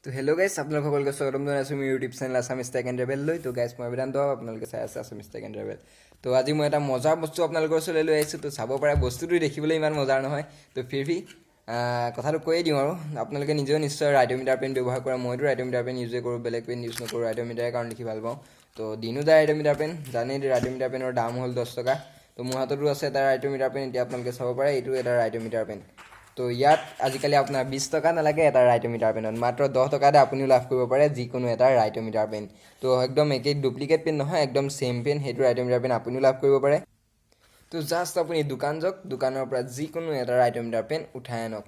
তো হেল্ল' গাইছ, আপোনালোক সকলোকে স্বাগতম জনাইছোঁ মোৰ YouTube channel Assamese tech and travel লৈ। তো গাইছ, মই বেদান্ত, আপোনালোকে চাই আছে আছামিজ টেক এণ্ড ট্ৰেভেল। তো আজি মই এটা মজাৰ বস্তু আপোনালোকৰ ওচৰলৈ লৈ আহিছোঁ। তো চাব পাৰে, বস্তুটো দেখিবলৈ ইমান মজাৰ নহয়। তো फिर भी কথাটো কৈয়ে দিওঁ আৰু আপোনালোকে নিজেও নিশ্চয় ৰাইটোমিটাৰ পেন ব্যৱহাৰ কৰে। মইতো ৰাইটোমিটাৰ পেন ইউজে কৰোঁ, বেলেগ পেন ইউজ নকৰোঁ। ৰাইটোমিটাৰে কাৰণ লিখি ভাল পাওঁ। তো দিনো যায় ৰাইটোমিটাৰ পেন। জানেই, ৰাইটোমিটাৰ পেনৰ দাম হ'ল 10 টকা। তো মোৰ হাততো আছে এটা ৰাইটোমিটাৰ পেন। এতিয়া আপোনালোকে চাব পাৰে, এইটো এটা ৰাইটোমিটাৰ পেন। তো ইয়াত আজিকালি আপোনাৰ 20 টকা নালাগে এটা ৰাইটোমিটাৰ পেনত, মাত্ৰ 10 টকাতে আপুনিও লাভ কৰিব পাৰে যিকোনো এটা ৰাইটোমিটাৰ পেন। তো একদম একেই, ডুপ্লিকেট পেন নহয়, একদম ছেইম পেন, সেইটো ৰাইটোমিটাৰ পেন আপুনিও লাভ কৰিব পাৰে। তো জাষ্ট আপুনি দোকান যাওক, দোকানৰ পৰা যিকোনো এটা ৰাইটোমিটাৰ পেন উঠাই আনক।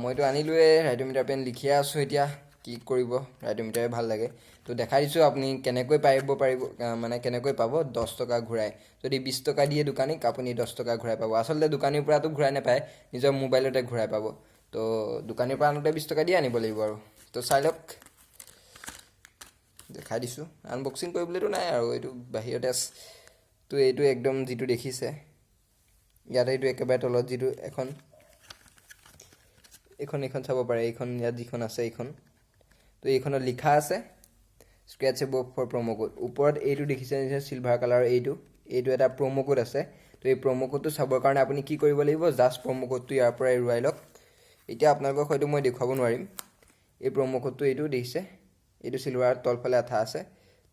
মইতো আনিলোৱে ৰাইটোমিটাৰ পেন, লিখিয়ে আছোঁ। এতিয়া কি কৰিব, ৰাইটোমিটাৰে ভাল লাগে। তো দেখাই দিছোঁ আপুনি কেনেকৈ পাৰিব পাৰিব মানে কেনেকৈ পাব 10 টকা ঘূৰাই। যদি 20 টকা দিয়ে দোকানীক, আপুনি 10 টকা ঘূৰাই পাব। আচলতে দোকানীৰ পৰাতো ঘূৰাই নাপায়, নিজৰ মোবাইলতে ঘূৰাই পাব। তো দোকানীৰ পৰা আনোতে 20 টকা দিয়ে আনিব লাগিব আৰু। তো চাই লওক, দেখাই দিছোঁ। আনবক্সিং কৰিবলৈতো নাই আৰু, এইটো বাহিৰতে আছে। তো এইটো একদম যিটো দেখিছে ইয়াতে, এইটো একেবাৰে তলত যিটো এখন এইখন এইখন চাব পাৰে, এইখন ইয়াত যিখন আছে এইখন। তো এইখনত লিখা আছে "Scratch above for promo code"। ওপৰত এইটো দেখিছে নিশ্চয়, চিলভাৰ কালাৰৰ এইটো এইটো এটা প্ৰ'ম' কোড আছে। তো এই প্ৰ'ম' কোডটো চাবৰ কাৰণে আপুনি কি কৰিব লাগিব? জাষ্ট প্ৰ'ম' কোডটো ইয়াৰ পৰা এৰুৱাই লওক। এতিয়া আপোনালোকক হয়তো মই দেখুৱাব নোৱাৰিম। এই প্ৰ'ম' কোডটো এইটো দেখিছে, এইটো চিলভাৰ তলফালে আঠা আছে।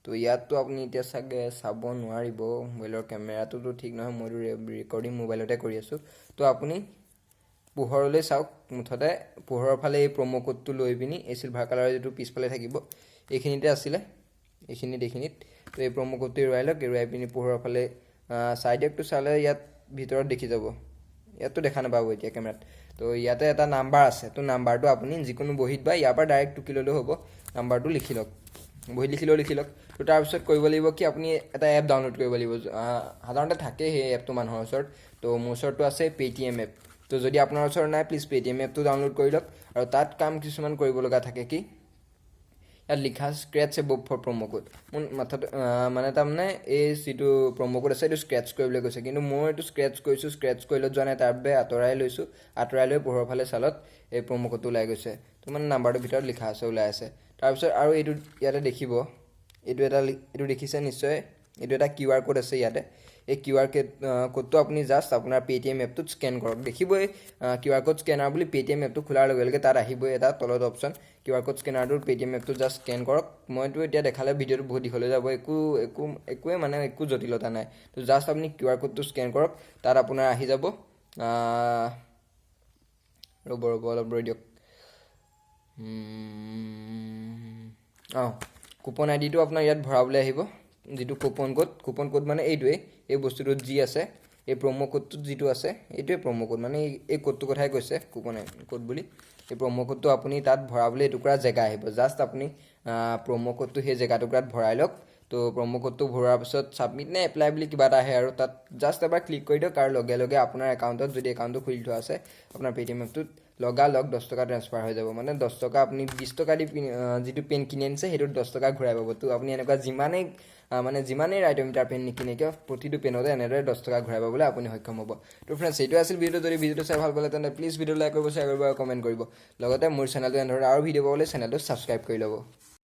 তো ইয়াততো আপুনি এতিয়া চাগে চাব নোৱাৰিব, মোবাইলৰ কেমেৰাটোতো ঠিক নহয়, মইতো ৰেকৰ্ডিং মোবাইলতে কৰি আছোঁ। তো আপুনি পোহৰলৈ চাওক, মুঠতে পোহৰৰ ফালে এই প্ৰ'ম' কোডটো লৈ পিনি এই চিলভাৰ কালাৰৰ যিটো পিছফালে থাকিব, এইখিনিতে আছিলে, এইখিনিত এইখিনিত। তো এই প্ৰ'ম' কোডটো এৰুৱাই লওক, এৰুৱাই পিনি পোহৰৰ ফালে চাই দিয়ক। তো চালে ইয়াত ভিতৰত দেখি যাব, ইয়াততো দেখা নাপাব এতিয়া কেমেৰাত। তো ইয়াতে এটা নাম্বাৰ আছে। তো নাম্বাৰটো আপুনি যিকোনো বহীত বা ইয়াৰ পৰা ডাইৰেক্ট টুকি ল'লেও হ'ব, নাম্বাৰটো লিখি লওক, বহীত লিখিলেও লিখি লওক। তো তাৰপিছত কৰিব লাগিব কি, আপুনি এটা এপ ডাউনলোড কৰিব লাগিব। সাধাৰণতে থাকেই সেই এপটো মানুহৰ ওচৰত। তো মোৰ ওচৰততো আছে পে'টিএম এপ। তো যদি আপোনাৰ ওচৰত নাই, প্লিজ পে'টিএম এপটো ডাউনলোড কৰি লওক। আৰু তাত কাম কিছুমান কৰিব লগা থাকে। কি ইয়াত লিখা "Scratch above for promo code"। মোৰ মাথাটো মানে তাৰমানে এই যিটো প্ৰ'ম' কোড আছে, এইটো স্ক্ৰেচ কৰিবলৈ কৈছে। কিন্তু মই এইটো স্ক্ৰেচ কৰিছোঁ, স্ক্ৰেচ কৰিলত যোৱা নাই, তাৰ বাবে আঁতৰাই লৈছোঁ। আঁতৰাই লৈ পোহৰৰ ফালে চালত এই প্ৰ'ম' কোডটো ওলাই গৈছে। তো মানে নাম্বাৰটোৰ ভিতৰত লিখা আছে, ওলাই আছে। তাৰপিছত আৰু এইটো ইয়াতে দেখিব, এইটো এটা এইটো দেখিছে নিশ্চয়, এইটো এটা কিউ আৰ কোড আছে ইয়াতে। এই কিউ আৰ কোডটো আপুনি জাষ্ট আপোনাৰ পে'টিএম এপটোত স্কেন কৰক। দেখিবই কিউ আৰ কোড স্কেনাৰ বুলি। পে'টিএম এপটো খোলাৰ লগে লগে তাত আহিবই এটা তলত অপশ্যন কিউ আৰ কোড স্কেনাৰটোৰ। পে'টিএম এপটো জাষ্ট স্কেন কৰক। মইতো এতিয়া দেখালে ভিডিঅ'টো বহুত দীঘল হৈ যাব। একো একো একোৱে মানে একো জটিলতা নাই। তো জাষ্ট আপুনি কিউ আৰ কোডটো স্কেন কৰক, তাত আপোনাৰ আহি যাব। ৰ'ব ৰ'ব, অলপ ৰৈ দিয়ক। অঁ, কুপন আই ডিটো আপোনাৰ ইয়াত ভৰাবলৈ আহিব, যিটো কুপন কোড। কুপন কোড মানে এইটোৱেই, এই বস্তুটোত যি আছে, এই প্ৰ'ম' কোডটোত যিটো আছে, এইটোৱে প্ৰ'ম' কোড। মানে এই কোডটোৰ কথাই কৈছে কুপন কোড বুলি। এই প্ৰ'ম' কোডটো আপুনি তাত ভৰাবলৈ এটুকুৰা জেগা আহিব। জাষ্ট আপুনি প্ৰ'ম' কোডটো সেই জেগা টুকুৰাত ভৰাই লওক। তো প্ৰ'ম' কোডটো ভৰোৱাৰ পিছত ছাবমিট নে এপ্লাই বুলি কিবা এটা আহে আৰু তাত জাষ্ট এবাৰ ক্লিক কৰি দিয়ক। আৰু লগে লগে আপোনাৰ একাউণ্টত, যদি একাউণ্টটো খুলি থোৱা আছে, আপোনাৰ পে'টিএম এপটোত লগালগ 10 টকা ট্ৰেন্সফাৰ হৈ যাব। মানে 10 টকা আপুনি 20 টকা দি যিটো পেন কিনি আনিছে, সেইটোত 10 টকা ঘূৰাই পাব। তো আপুনি এনেকুৱা যিমানেই মানে যিমানেই ৰাইটোমিটাৰ পেন নিকিনে কিয়, প্ৰতিটো পেনতে এনেদৰে 10 টকা ঘূৰাই পাবলৈ আপুনি সক্ষম হ'ব। তো ফ্ৰেণ্ডছ, এইটোৱে আছিল ভিডিঅ'টো। যদি ভিডিঅ'টো চাই ভাল পালে, তেন্তে প্লিজ ভিডিঅ' লাইক কৰিব, শ্বেয়াৰ কৰিব আৰু কমেণ্ট কৰিব। লগতে মোৰ চেনেলটো এনেধৰণে আৰু ভিডিঅ' পাবলৈ চেনেলটো ছাবস্ক্ৰাইব কৰি ল'ব।